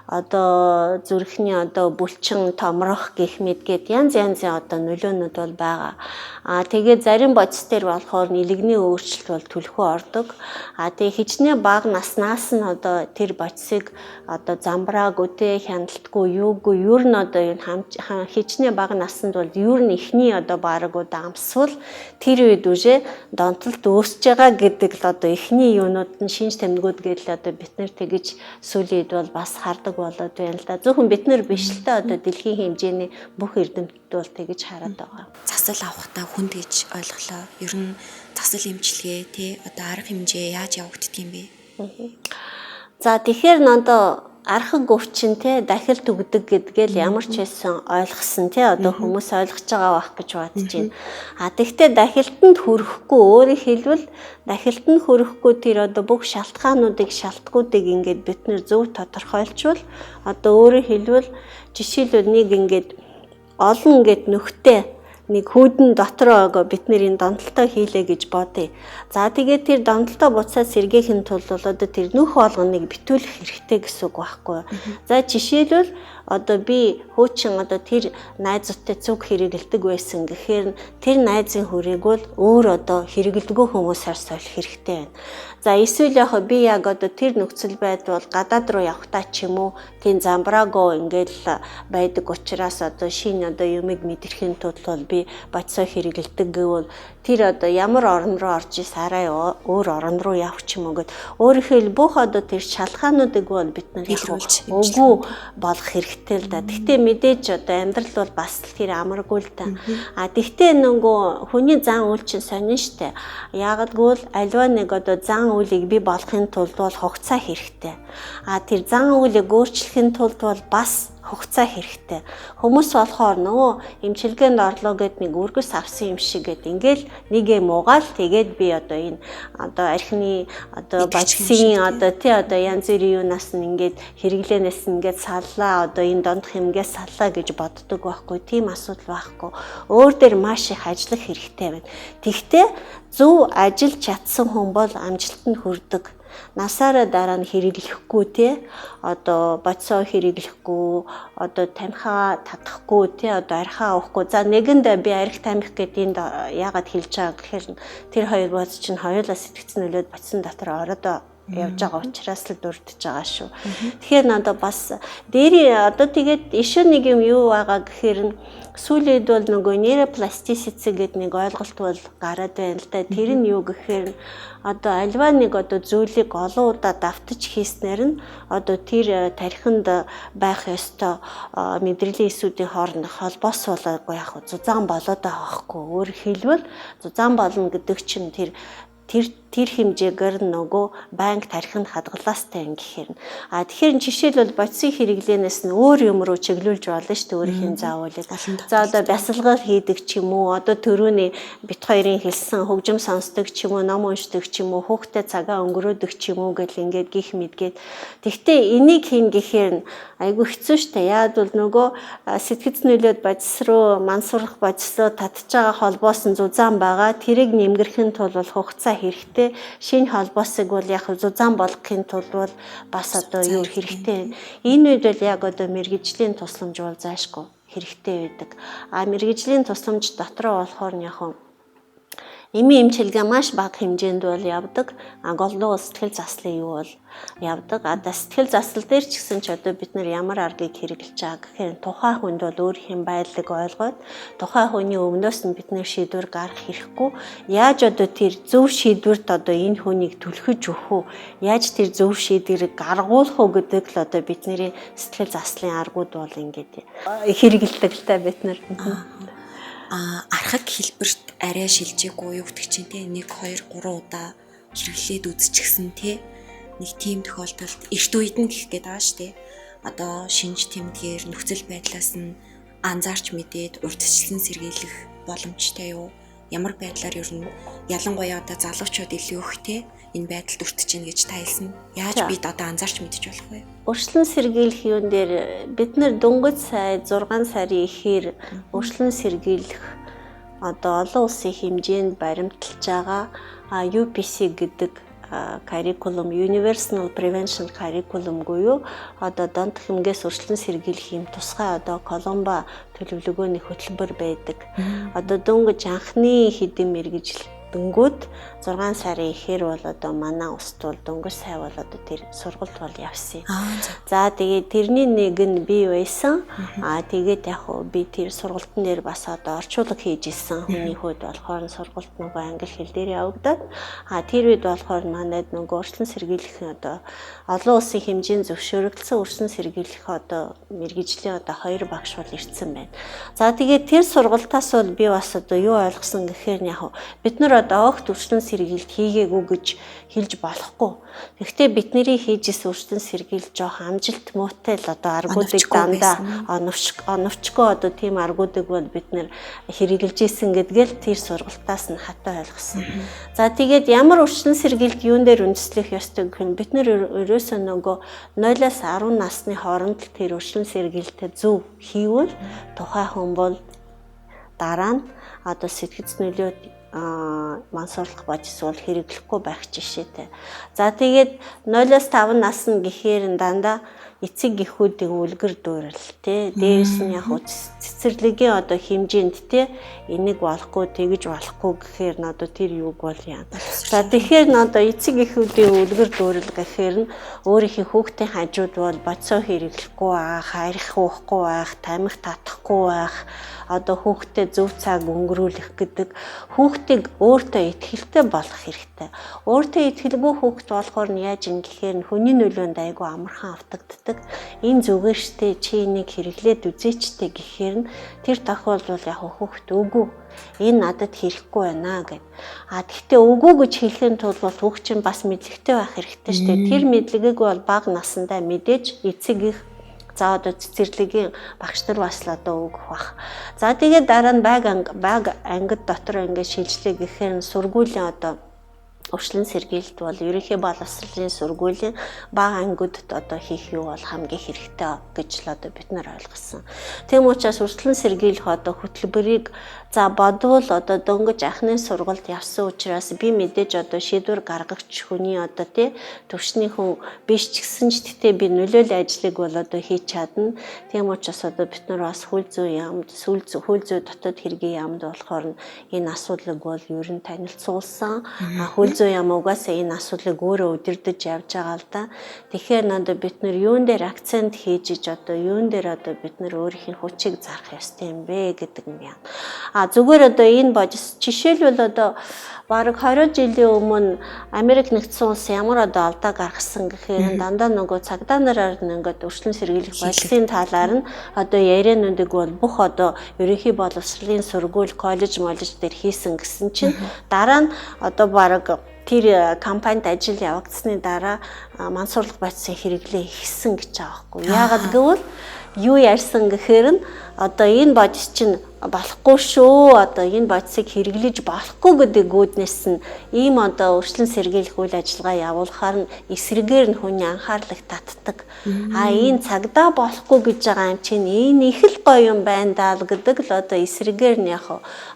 одоо зүрхний одоо булчин томрох гэх мэт гээд янз янзын одоо нөлөөнүүд бол байгаа. А тэгээд зарим бодис дээр болохоор нэлэгний өөрчлөлт бол түлхүү ордог. А тэгээ хичнээн бага наснаас нь одоо тэр бодисыг одоо замбраагүй те, хяналтгүй юугүй ер нь одоо энэ хичнээн бага насанд бол ер нь эхний одоо бараг удаа амсвал тэр үед үжээ донтолт үүсэж байгаа гэдэг л одоо эхний юунууд нь шинж тэмдгүүд гэдэл одоо бид нэр тэгэж сүүлийн үед бол бас хардаг болоод байна л да. Зөвхөн бид нар биш л та, одоо дэлхийн хэмжээний бүх эрдэмтдүүд бол тэгж хараад байгаа. Засал авахдаа хүнд гэж ойлголоо. Ер нь засал эмчилгээ тий одоо арга хэмжээ яаж явагддаг юм бэ? За, тэгэхээр одоо архаг өвчин те дахилт өгдөг гэдгээл ямар ч байсан ойлгосон те, одоо хүмүүс ойлгож байгаа байх гэж бодож байна. А тэгтээ дахилтанд хүрэхгүй, өөрөөр хэлбэл дахилтанд хүрэхгүй тэр одоо бүх шалтгаануудыг, шалтгуудыг ингээд бид нэр зөв тодорхойлчвал, одоо өөрөөр хэлбэл жишээлбэл нэг ингээд олон ингээд нөхтэй нэг хүүдэн дотроо бид нэр энэ донтолтой хийлээ гэж бодъё. За, тэгээд тэр донтолтой буцаад сэргээхин тулд бол одоо тэр нөх болгоныг битүүлэх хэрэгтэй гэсэн үг байхгүй юу? За, жишээлбэл одоо би хуучин одоо тэр найзуудтай зүг хэрэгэлдэг байсан гэхээр тэр найзын хүрээг бол өөр одоо хэрэгэлдэггүй хүмүүсээр солих хэрэгтэй байна. За, эсвэл яг би яг одоо тэр нөхцөл байдал бол гадаад руу явахтаа ч юм уу тийм замбраагүй ингээл байдаг учраас одоо шинэ одоо юмыг мэдрэхийн тулд бол би бодисоо хэрэгэлдэг гэвэл тэр одоо ямар орн руу орж ис арай өөр орн руу явах ч юм уу гэд, өөрөөр хэлбэл бүх одоо тэр шалтгаануудыг бол бид нар яг үгүй болох хэрэгтэй л да. Гэхдээ мэдээж одоо амьдрал бол бас л тэр амаргүй л да. А тэгтээ нөгөө хүний зан үйл чинь сонин штэ. Яагаад гэвэл альва нэг одоо зан үйлийг бий болгохын тулд бол хугацаа хэрэгтэй. А тэр зан үйлийг өөрчлөхийн тулд бол бас хугацаа хэрэгтэй. Хүмүүс болохоор нөгөө эмчилгээнд орлоо гэд нэг өргөс авсан юм шиг гэд ингээл нэг юм угаал, тэгээд би одоо энэ одоо архины одоо бодисын одоо тий одоо янз бүрийн юунаас нь ингээд хэрэглээнээс нь ингээд саллаа, одоо энэ дондох юмгээ саллаа гэж боддог байхгүй. Тийм асуудал байхгүй. Өөр дээр маш их ажиллах хэрэгтэй байна. Тэгтээ зөв ажиллаж чадсан хүн бол амжилтанд хүрдэг. Насаараа дараа нь хэрэглэхгүй те, одоо бодисоо хэрэглэхгүй, одоо тамхиа татахгүй те, одоо архиа авахгүй. За, нэгэнд би арх тамхи гэдэг энд яагаад хэлж байгаа гэхээр тэр хоёр бодис чинь хоёулаа сэтгэцэн нөлөөд бодисон дотор ороод явж байгаа учраас л дурдж байгаа шүү. Тэгэхээр надад бас дээр одоо тэгээд ишээ нэг юм юу байгаа гэхээр нь сүүлийн үед бол нөгөө нейропластицити гэдэг нэг ойлголт бол гараад байна л да. Тэр нь юу гэхээр одоо альва нэг одоо зүйлийг олон удаа давтаж хийснээр нь одоо тэр тархинд байх ёстой мэдрэлийн эсүүдийн хоорондох холбоос болоогүй яг зузаан болоод байгаа байхгүй. Өөрөөр хэлбэл зузаан болно гэдэг чинь тэр тэр тэр хэмжээгээр нөгөө банк тархинд хадгалаастай юм гэхээр. А тэгэхээр жишээлбэл бодисын хэрэглээнээс нь өөр юм руу чиглүүлж болно шүү дээ өөрхийн заавлыг. За, одоо бясалгал хийдэг ч юм уу, одоо төрөүний бит хоёрын хэлсэн хөгжим сонсдог ч юм уу, ном уншдаг ч юм уу, хүүхдэд цагаа өнгөрөөдөг ч юм уу гэл ингээд гих мэдгээд. Тэгтээ энийг хийн гэхээр айгүй хэцүү шүү дээ. Яад бол нөгөө сэтгэц нөлөөд бодис руу мансуурах бодис руу татж байгаа холбоос нь зузаан байгаа. Тэрийг нэмгэрхэн тулд бол хугацаа хэрэгтэй. Шинэ холбоосыг бол яг зузаан болгохын тулд бол бас одоо юу хэрэгтэй. Энэ үед бол яг одоо мэргэжлийн тусламж бол зайшгүй хэрэгтэй байдаг. А мэргэжлийн тусламж дотроо болохоор нь яг эмийн эмчилгээ маш бага хэмжээнд бол явдаг. А голдуу сэтгэл заслын юу бол явдаг. А сэтгэл засал дээр ч гэсэн ч одоо бид нар ямар аргыг хэрэглэж байгаа гэхээр тухайн хүнд бол өөрхийн байдлыг ойлгоод тухайн хүний өмнөөс нь бид нэр шийдвэр гаргах хэрэггүй. Яаж одоо тэр зөв шийдвэрт одоо энэ хүнийг түлхэж өгөх үү? Яаж тэр зөв шийдвэрийг гаргуулах уу гэдэг л одоо бидний сэтгэл заслын аргууд бол ингээд хэрэглэдэг л та бид нар. Архаг хэлбэрт арай шилжээгүй юу гэдэг чинь те 1 2 3 удаа хэрэглээд үзчихсэн те, нэг тийм тохиолдолд эрт үед нь гэх гээд байгаа шүү дээ. Одоо шинж тэмдгээр нөхцөл байдлаас нь анзаарч мэдээд урьдчилан сэргийлэх боломжтой юу? Ямар байдлаар ер нь ялангуяа одоо залуучууд илүү их те энэ байдалд өртөж гин гэж та хэлсэн. Яаж бид одоо анзаарч мэдэж болох вэ? Урьдчилан сэргийлэх юун дээр бид нэр дөнгөж сая 6 сарын ихээр урьдчилан сэргийлэх одоо олон улсын хэмжээнд баримталж байгаа UPC гэдэг curriculum, Universal Prevention Curriculum буюу одоо донтох эмгээс урьдчилан сэргийлэх юм тусгай одоо Колумба төлөвлөгөөний хөтөлбөр байдаг. Одоо дөнгөж анхны хэдэн мэргэжил явагдангууд 6 сарын ихээр бол одоо манай устд бол дөнгөж сай бол одоо тэр сургалт бол явсан. За тэгээд тэрний нэг нь би байсан. Тэгээд яг би тэр сургалтын дээр бас одоо орчуулга хийж исэн. Хүний хувьд болохоор сургалт нөгөө англи хэл дээр явагдаад тэр үед болохоор манайд нөгөө урьдчилан сэргийлэх одоо олон улсын хэмжээнд зөвшөөрөгдсөн урьдчилан сэргийлэх одоо мэргэжлийн одоо 2 багш бол ирсэн байна. За тэгээд тэр сургалтаас бол би бас одоо юу ойлгосон гэхээр яг бид нар одоо огт урьдчилан сэргийлэлт хийгээгүй гэж хэлж болохгүй. Гэхдээ бидний хийж исэн урьдчилан сэргийлэлт жоох амжилт муутай л одоо аргуудыг дандаа оновчгүй одоо тийм аргуудыг бол бид нэр хэрэглэж исэн гэдгээл тэр сургалтаас нь хатаа ойлгосон. За тэгээд ямар урьдчилан сэргийлэлт юун дээр үндэслэх ёстой гэх нь бид нэр ерөөсөө нөгөө 0-аас 10 насны хооронд л тэр урьдчилан сэргийлэлтээ зөв хийвэл тухайн хүн бол дараа нь одоо сэтгэц нөлөө мансуурлах бодис бол хэрэглэхгүй байх жишээтэй. За тэгээд 0-аас 5 насна гэхээр дандаа эцэг эхүүдийн үлгэр дуурайл тий. Дээрээс нь яг цэцэрлэгийн одоо хэмжээнд тий энийг болохгүй тэгж болохгүй гэхээр н одоо тэр юуг бол яа. За тэгэхээр н одоо эцэг эхүүдийн үлгэр дуурайл гэхээр нь өөрийнхөө хүүхдийн хажууд бол бодисоо хэрэглэхгүй байх, арх уухгүй байх, тамхи татахгүй байх, одоо хүүхдэд зөв цаг өнгөрүүлэх гэдэг хүүхдийг өөртөө итгэлтэй болгох хэрэгтэй. Өөртөө итгэлгүй хүүхд болохоор нь яаж юм гэхээр хүний нөлөөнд айгүй амархан автагддаг. Энэ зүгээр штэ, чи энийг хэрэглээд үзээчтэй гэхээр нь тэр тохиолдол яг хүүхд үгүй энэ надад хэрэггүй байна гэд. А тэгтээ үгүй гэж хэлэхийн тулд бол хүүхд чинь бас мэдлэгтэй байх хэрэгтэй штэ. Тэр мэдлэгийг бол бага насндаа мэдээж эцэг их за одоо цэцэрлэгийн багш нар бас л одоо өгөх бах. За тэгээд дараа нь баг ангид дотор ингээд шилжлээ гэхээр сургуулийн одоо урьдчилан сэргийлэлт бол ерөнхий боловсролын сургуулийн бага ангиудад одоо хийх юу бол хамгийн хэрэгтэй гэж л одоо бид нар ойлгосон. Тийм учраас урьдчилан сэргийлэх одоо хөтөлбөрийг за бодвол одоо дөнгөж анхны сургалт явсан учраас би мэдээж одоо шийдвэр гаргагч хүний одоо тий төвшний хүн биш ч гэсэн ч тэгтээ би нөлөөлөл ажлыг бол одоо хийж чадна. Тийм учраас одоо бид нар бас хууль зүйн яамд, хууль зүй дотоод хэргийн яамд болохоор энэ асуудлыг бол ер нь танилцуулсан. Хууль зүйн яам угаасаа энэ асуудлыг өөрөө удирдах явж байгаа л да. Тэгэхээр надад бид нар юун дээр акцент хийж иж одоо юун дээр одоо бид нар өөрийнхөө хүчийг зарах ёстой юм бэ гэдэг юм яа. А зүгээр одоо энэ бодис жишээлбэл одоо бараг 20 жилийн өмнө Америк нэгдсэн улс ямар одоо алдаа гаргасан гэхээр дандаа нөгөө цагдаа нараар ингээд өрчлөн сэргийлэх бодисын талаар нь одоо яриануудыг бол бүх одоо ерөнхий боловсролын сургууль, коллеж, моллеж дээр хийсэн гэсэн чинь дараа нь одоо бараг тэр компанид ажил явагдсны дараа мансуурлах бодисын хэрэглээ ихсэн гэж байгаа байхгүй. Яагаад гэвэл юу ярьсан гэхээр нь одоо энэ бодис чинь болохгүй шүү. Одоо энэ бодисыг хэрэглэж болохгүй гэдэг үүднээс нь ийм одоо өрчлөн сэргийлэх үйл ажиллагаа явуулахаар нь эсрэгээр нь хүний анхаарлыг татдаг. А энэ цагдаа болохгүй гэж байгаа юм чинь энэ их л гоё юм байна даа л гэдэг л одоо эсрэгээр нь яг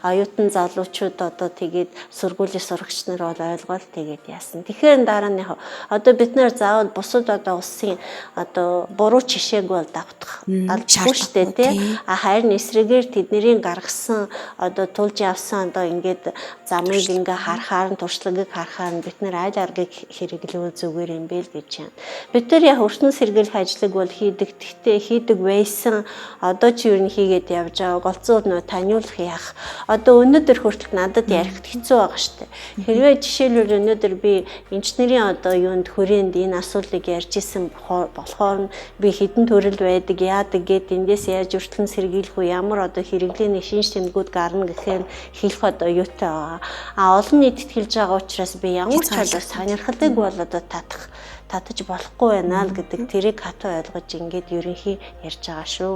оюутан залуучууд одоо тэгээд сургуулийн сурагч нар бол ойлгоол тэгээд яасан. Тэгэхээр дараа нь яг одоо бид нар заавал бусад одоо улсын одоо буруу жишээг бол давтах албагүй шүү дээ тий. А харин эсрэгээр тэдний гаргасан одоо тулж явсан одоо ингээд замыг ингээ харахаар нь туршлагыг харахаар нь бид нар аль аргыг хэрэглэвэл зүгээр юм бэ л гэж юм. Бид нар яг өртөн сэргийлэх ажлыг бол хийдэг. Гэхдээ хийдэг байсан. Одоо чи ер нь хийгээд явж байгаа. Голцоо нөө таниулах яах. Одоо өнөөдөр хүртэл надад ярихад хэцүү байгаа штэ. Хэрвээ жишээлбэл өнөөдөр би инженерийн одоо юунд хүрээнд энэ асуудлыг ярьж исэн болохоор нь би хэдэн төрөл байдаг, яадаг гэд эндээс яаж өртөн сэргийлэх үү, ямар одоо хэрэглээний шинж тэмдгүүд гарна гэхээр хэлэх одоо юутай байгаа. А олон нийтэд хэлж байгаа учраас би ямар ч одоо сонирхлыг бол одоо татаж болохгүй байна л гэдэг тэрийг хатуу ойлгож ингээд ерөнхий ярьж байгаа шүү.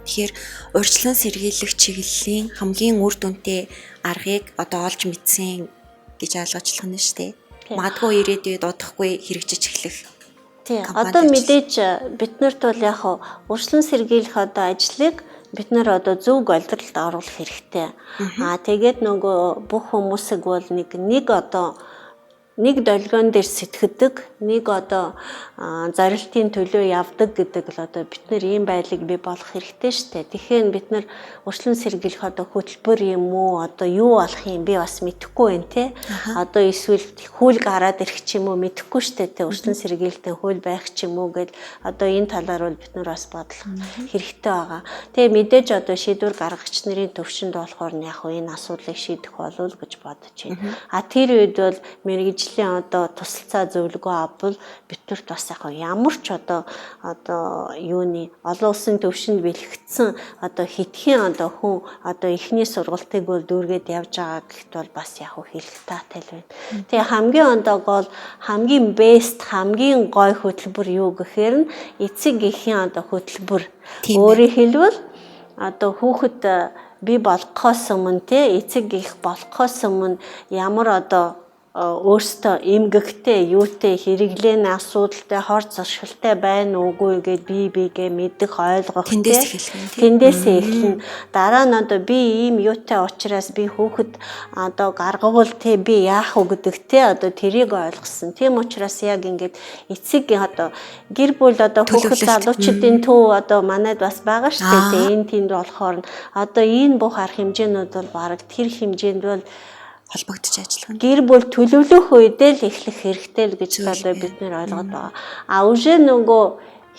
Тэгэхээр урьдчилан сэргийлэх чиглэлийн хамгийн үр дүнтэй аргыг одоо олж мэдсэн гэж ойлгочлох нь шүү дээ. Магадгүй ирээдүйд удахгүй хэрэгжиж эхлэх. Тий. Одоо мэдээж бид нарт бол яг урьдчилан сэргийлэх одоо ажлыг бид нар одоо зөв голдролд оруулах хэрэгтэй. Аа тэгээд нөгөө бүх хүмүүсийг бол нэг одоо Нэг долгион дээр сэтгэдэг, нэг одоо зорилтын төлөө явдаг гэдэг л одоо бид нар ийм байдлыг бий болгох хэрэгтэй шүү дээ. Тэгэхээр бид нар өршлөн сэргийлэх одоо хөтөлбөр юм уу, одоо юу болох юм би бас мэдэхгүй байна те. Одоо эсвэл хууль гараад ирэх ч юм уу мэдэхгүй шүү дээ те. Өршлөн сэргийлэлтийн хууль байх ч юм уу гэл одоо энэ талаар бол бид нар бас бодлох хэрэгтэй байгаа. Тэгээ мэдээж одоо шийдвэр гаргагч нарын төвшөнд болохоор нь яг энэ асуудлыг шийдэх болов уу гэж бодож байна. А тэр үед бол мэргэжлийн одоо тусалцаа зөвлөгөө авбал биднэрт бас яг ямар ч одоо юуны олон улсын төвшөнд бэлэгдсэн одоо хитгэн одоо хүн одоо эхний сургалтыг бол дүүргээд явж байгаа гэхэд бол бас яг хэлэх таатай л байна. Тэгээ хамгийн одоо гол хамгийн бест хамгийн гой хөтөлбөр юу гэхээр нь эцэг эхийн одоо хөтөлбөр. Өөрөөр хэлбэл одоо хүүхэд бий болохоос өмнө те эцэг их болохоос өмнө ямар одоо өөртөө эмгэгтэй юутэй хэрэглээний асуудалтай хор зуршилтай байна уугүй гэд бие биегээ мэдэх ойлгох тэндээс эхэлнэ. Дараа нь одоо би ийм юутай учраас би хүүхэд одоо гаргавал те би яах вэ гэдэг те одоо тэрийг ойлгосон. Тийм учраас яг ингээд эцэг одоо гэр бүл одоо хүүхэд залуучдын төв одоо манайд бас байгаа шүү дээ. Тэ энэ тэнд болохоор одоо энэ бүх арга хэмжээнүүд бол бараг тэр хэмжээнд бол холбогдож ажиллах. Гэр бүл төлөвлөх үедээ л эхлэх хэрэгтэй л гэж одоо бид нэр ойлгоод байгаа. А үшээ нөгөө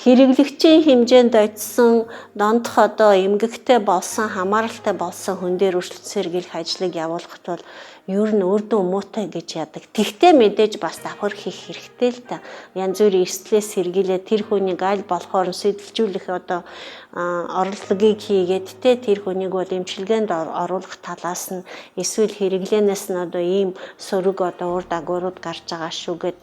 хэрэглэгчийн хэмжээнд очисон дондох одоо эмгэгтэй болсон хамааралтай болсон хүн дээр өршлөн сэргийлэх ажлыг явуулахад бол ер нь үр дүн муутай гэж яадаг. Тэгтээ мэдээж бас давхар хийх хэрэгтэй л та. Янз бүрийн эрсдлээс сэргийлээ тэр хүнийг аль болохоор сэтэлжүүлэх одоо орлогыг хийгээд те тэр хүнийг бол эмчилгээнд оруулах талаас нь эсвэл хэрэглээнээс нь одоо ийм сөрөг одоо ур дагаврууд гарч байгаа шүү гэд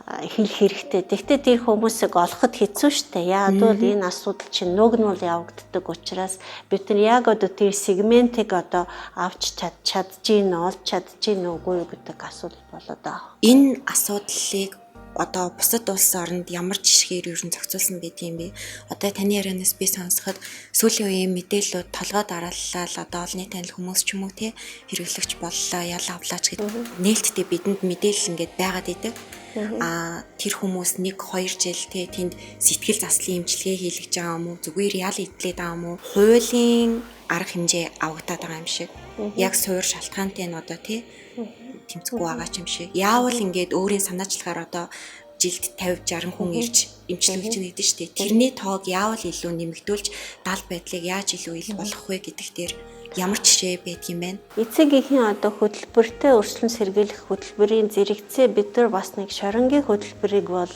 хэлэх хэрэгтэй. Тэгтээ тэр хүмүүсийг олоход хэцүү шттэ. Яагаад гэвэл энэ асуудал чинь нүгнүүл явагддаг учраас бид нар яг одоо тэр сегментийг одоо авч чадж гин олж чадж гин үгүй гэдэг асуудал болоод байгаа. Энэ асуудлыг одоо бусад улс оронд ямар жишгээр ер нь зохицуулсан байт юм бэ? Одоо таны ярианаас би сонсоход сүүлийн үеийн мэдээллүүд толгой дараалал одоо олонний танил хүмүүс ч юм уу те хэрэглэгч боллоо, ял авлаач гэдэг нээлттэй бидэнд мэдээлэл ингээд байгаад идэг. А тэр хүмүүс 1 2 жил те тэнд сэтгэл заслын эмчилгээ хийлгэж байгаа юм уу? Зүгээр ял идлээд байгаа юм уу? Хуулийн арга хэмжээ авагдаад байгаа юм шиг. Яг суур шалтгаантай нь одоо те тэмцэхгүй байгаа ч юм шиг. Яавал ингээд өөрийн санаачлагаар одоо жилд 50 60 хүн ирж эмчилгээ хийж нэгдэн шүү дээ. Тэрний тоог яавал илүү нэмэгдүүлж дал байдлыг яаж илүү ил болгох вэ гэдэг дээр ямар жишээ байдаг юм бэ? Эцэг эхийн одоо хөтөлбөртэй өршлөн сэргийлэх хөтөлбөрийн зэрэгцээ бид нар бас нэг шоронгийн хөтөлбөрийг бол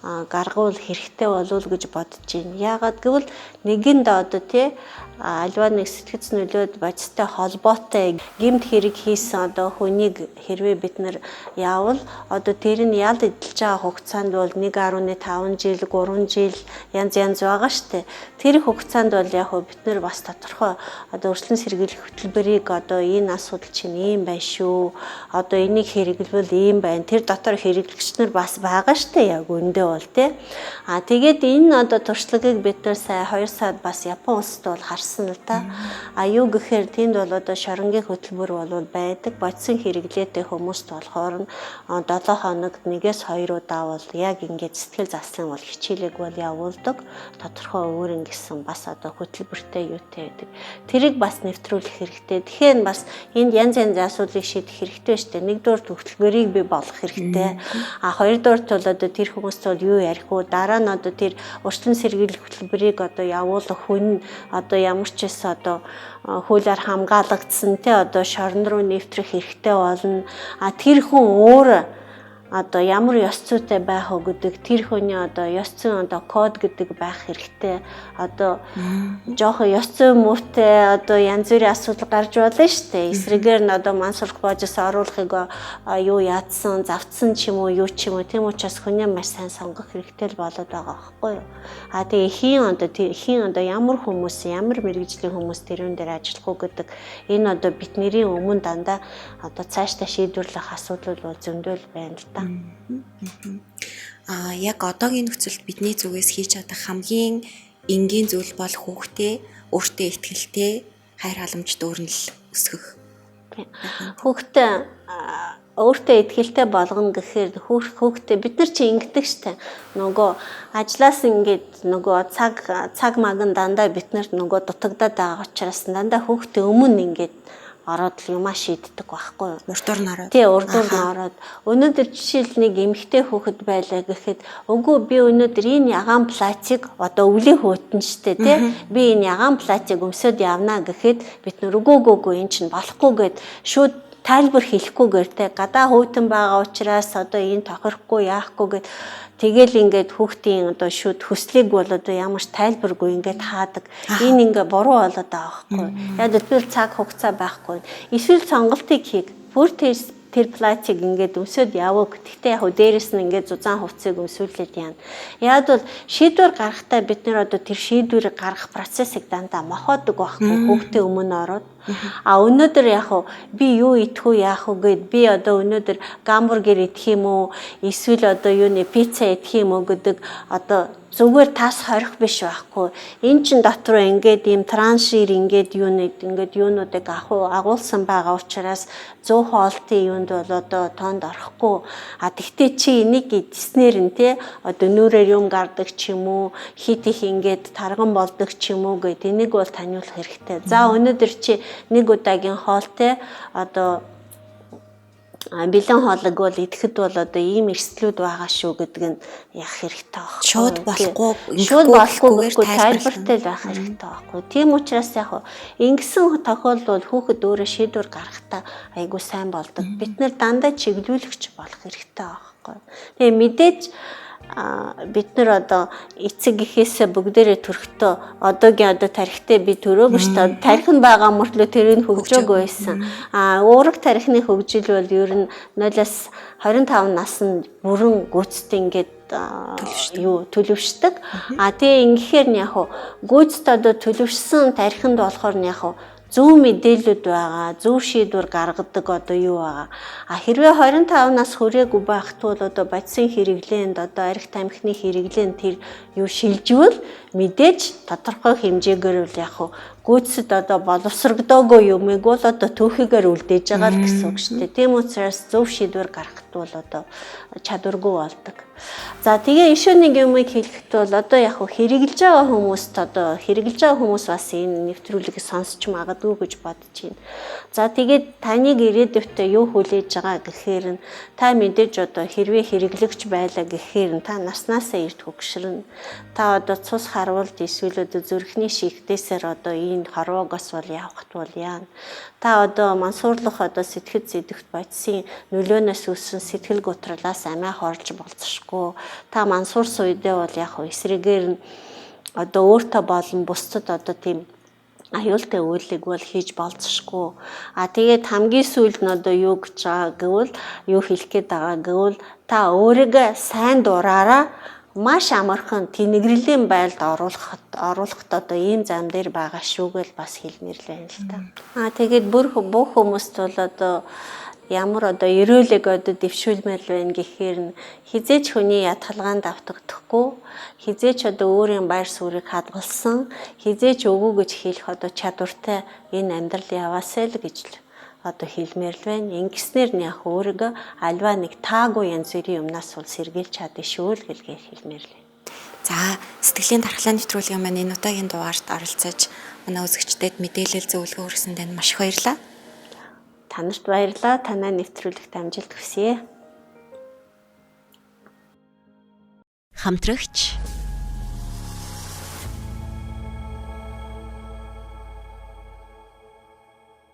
гаргуул хэрэгтэй болов уу гэж бодож байна. Яагаад гэвэл нэгэнд одоо тий альва нэг сэтгэц нөлөөд бодистой холбоотой гэмт хэрэг хийсэн одоо хүнийг хэрвээ бид нар яавал одоо тэр нь ял эдэлж байгаа хугацаанд бол 1.5 жил, 3 жил янз янз байгаа штэ. Тэр хугацаанд бол яг бид нар бас тодорхой одоо өршлөн сэргийлэх хөтөлбөрийг одоо энэ асуудал чинь ийм байна шүү. Одоо энийг хэрэглэвэл ийм байна. Тэр дотор хэрэглэгч нар бас байгаа штэ яг өндөө бол тий. А тэгээд энэ одоо туршлагыг бид нар сая 2 сард бас Япон улсад бол харсан л да. А юу гэхээр тэнд бол одоо шоронгийн хөтөлбөр бол байдаг. Бодисын хэрэглээтэй хүмүүст болохоор нь 7 хоногт 1-2 удаа бол яг ингээд сэтгэл заслын бол хичээлэг бол явуулдаг. Тодорхой өөр ингэсэн бас одоо хөтөлбөртэй юутай байдаг. Тэрийг бас нэвтрүүлэх хэрэгтэй. Тэгэхээр бас энд янз янзын асуудлыг шийдэх хэрэгтэй шүү дээ. Нэгдүгээр хөтөлбөрийг бий болгох хэрэгтэй. А хоёрдугаар бол одоо тэр хүмүүст бол юу ярих вэ? Дараа нь одоо тэр урьдчилан сэргийлэх хөтөлбөрийг одоо явуулах хүн одоо ямар ч байсан одоо хуулиар хамгаалагдсан те одоо шорон руу нэвтрэх хэрэгтэй болно. А тэр хүн өөр одоо ямар ёс зүйтэй байх вэ гэдэг тэр хүний одоо ёс зүйн одоо код гэдэг байх хэрэгтэй. Одоо жоохон ёс зүй муутай одоо янз бүрийн асуудал гарч болно шүү дээ. Эсрэгээр нь одоо мансурх боожос оруулахыг юу яатсан, завтсан ч юм уу, юу ч юм уу. Тийм учраас хүнээ маш сайн сонгох хэрэгтэй л болоод байгаа байхгүй юу? А тэгээ хийн одоо хийн одоо ямар хүмүүс, ямар мэргэжлийн хүмүүс тэрүүн дээр ажиллах уу гэдэг энэ одоо бидний өмнө дандаа одоо цаашдаа шийдвэрлэх асуудал бол зөндөл байна л та. А яг одоогийн нөхцөлд бидний зүгээс хийж чадах хамгийн энгийн зүйл бол хүүхдээ өөртөө ихтгэлтэй хайр халамж дүүрнэл өсгөх. Хүүхдээ Өөртөө итгэлтэй болгоно гэхээр хүүхдээ бид нар чи ингэдэг штэ. Нөгөө ажлаас ингээд нөгөө цаг маган дандаа бид нарт нөгөө дутагдаад байгаа учраас дандаа хүүхдээ өмнө ингээд ороод л юмаа шийддэг байхгүй юу? Урдуур нь ороод. Тий, урдуур нь ороод. Өнөөдөр жишээл нэг эмэгтэй хүүхэд байлаа гэхэд үгүй би өнөөдөр энэ ягаан платик одоо өвлийн хөтөн штэ тий. Би энэ ягаан платик өмсөд явна гэхэд бид нөр үгүй энэ чинь болохгүй гэд шууд тайлбар хэлэхгүйгээр те гадаа хөтөн байгаа учраас одоо энэ тохирохгүй яахгүй гэд тэгэл ингээд хүүхдийн одоо шүд хүслийг бол одоо ямар ч тайлбаргүй ингээд хаадаг. Энэ ингээ буруу болоод байгаа байхгүй. Яг гэвэл цаг хугацаа байхгүй. Эсвэл сонголтыг хийг. Бүр тэр платик ингээд өмсөд яваг. Гэхдээ яг дээрэс нь ингээд зузаан хувцсыг өмсүүлээд яана. Яг бол шийдвэр гаргахтаа бид нэр одоо тэр шийдвэрийг гаргах процессыг дандаа мохоодог байхгүй хүүхдээ өмнө ороод. А өнөөдөр яг би юу идэх үү яах вэ гэд би одоо өнөөдөр гамбургер идэх юм уу эсвэл одоо юуны пицца идэх юм уу гэдэг одоо зүгээр тас хорих биш байхгүй. Эн чин дотор ингээд ийм траншир ингээд юуныг ингээд юунуудыг агуулсан байгаа учраас зөв хоолтын юунд бол одоо тоонд орохгүй. А тэгтээ чи энийг идснээр нь те одоо нүрээр юм гардаг ч юм уу хит их ингээд тарган болдог ч юм уу гэд энийг бол таниулах хэрэгтэй. За өнөөдөр чи нэг удаагийн хоолтой одоо бэлэн хоолыг бол идэхэд бол одоо ийм эрсдлүүд байгаа шүү гэдэг нь яах хэрэгтэй байхгүй. Шууд болохгүй, шууд болохгүй тайлбартай л байх хэрэгтэй байхгүй. Тийм учраас яг ингэсэн тохиолдол хүүхэд өөрөө шийдвэр гаргахтаа айгүй сайн болдог. Бид нэр дандаа чиглүүлэгч болох хэрэгтэй байхгүй. Тэгээ мэдээж бид нар одоо эцэг гэхээсээ бүгдээрээ төрхтөө одоогийн одоо тархитай би төрөөгүй шүү дээ. Тархи нь байгаа мөртлөө тэр нь хөгжөөгүй байсан. А уураг тархины хөгжил бол ер нь 0-аас 25 наснд бүрэн гүйцэд ингээд юу төлөвшдөг. А тэгээ ингэхээр нь яг гүйцэд одоо төлөвшсөн тархинд болохоор нь яг зөв мэдээлэлүүд байгаа, зөв шийдвэр гаргадаг одоо юу байгаа. А хэрвээ 25 нас хүрээгүй байхад бол одоо бодисын хэрэглээнд одоо арх тамхины хэрэглээнд тэр юу шилжвэл мэдээж тодорхой хэмжээгээр бол яг гүйцэд одоо боловсрогдоогүй юмыг бол одоо түүхийгээр үлдээж байгаа л гэсэн үг шүү дээ. Тийм учраас зөв шийдвэр гаргахад бол одоо чадваргүй болдог. За тэгээ ишүү нэг юмыг хэлэхэд бол одоо яг хэрэглэж байгаа хүмүүст одоо хэрэглэж байгаа хүмүүс бас энэ нэвтрүүлгийг сонсч магадгүй гэж бодож байна. За тэгээд таныг ирээдүйдээ юу хүлээж байгаа гэхээр нь та мэдээж одоо хэрвээ хэрэглэгч байлаа гэхээр нь та наснаасаа эрт хөгшрөн. Та одоо цус харуулт эсвэл одоо зүрхний шигтээсээр одоо энэ хорвоогоос бол явахт бол яана. Та одоо мансуурлах одоо сэтгэл зэдэгт бодисын нөлөөнөөс үүссэн сэтгэл гутралаас амиа хорлж болцсохгүй. Та мансуурсан үедээ бол яг эсрэгээр нь одоо өөртөө болон бусдад одоо тийм аюултай үйлийг бол хийж болцсохгүй. А тэгээд хамгийн сүүлд нь одоо юу гэж байгаа гэвэл юу хэлэх гээд байгаа гэвэл та өөрийгөө сайн дураараа маш амархан тэнэгрэлийн байлд оруулахад одоо ийм зам дээр байгаа шүү гэж бас хэлмээр л байна л та. А тэгээд бүх хүмүүст бол одоо ямар одоо ерөөлөг одоо дэвшүүлмээр байна гэхээр нь хизээч хүний ятгалгаанд автагдахгүй, хизээч одоо өөрийн байр суурийг хадгалсан, хизээч үгүй гэж хэлэх одоо чадвартай энэ амьдрал яваасай л гэж л одоо хэлмээр л байна. Ингэснээр нь яг өөрийгөө альва нэг таагүй янз бүрийн юмнаас бол сэргийлж чадна шүү л гэлгээ хэлмээр л. За сэтгэлийн тархлаа нэвтрүүлгийн маань энэ удаагийн дугаарт оролцож манай үзэгчдэд мэдээлэл зөвлөгөө хүргэсэн танд маш их баярлалаа. Та нарт баярлалаа. Танай нэвтрүүлэгт амжилт хүсье. Хамтрагч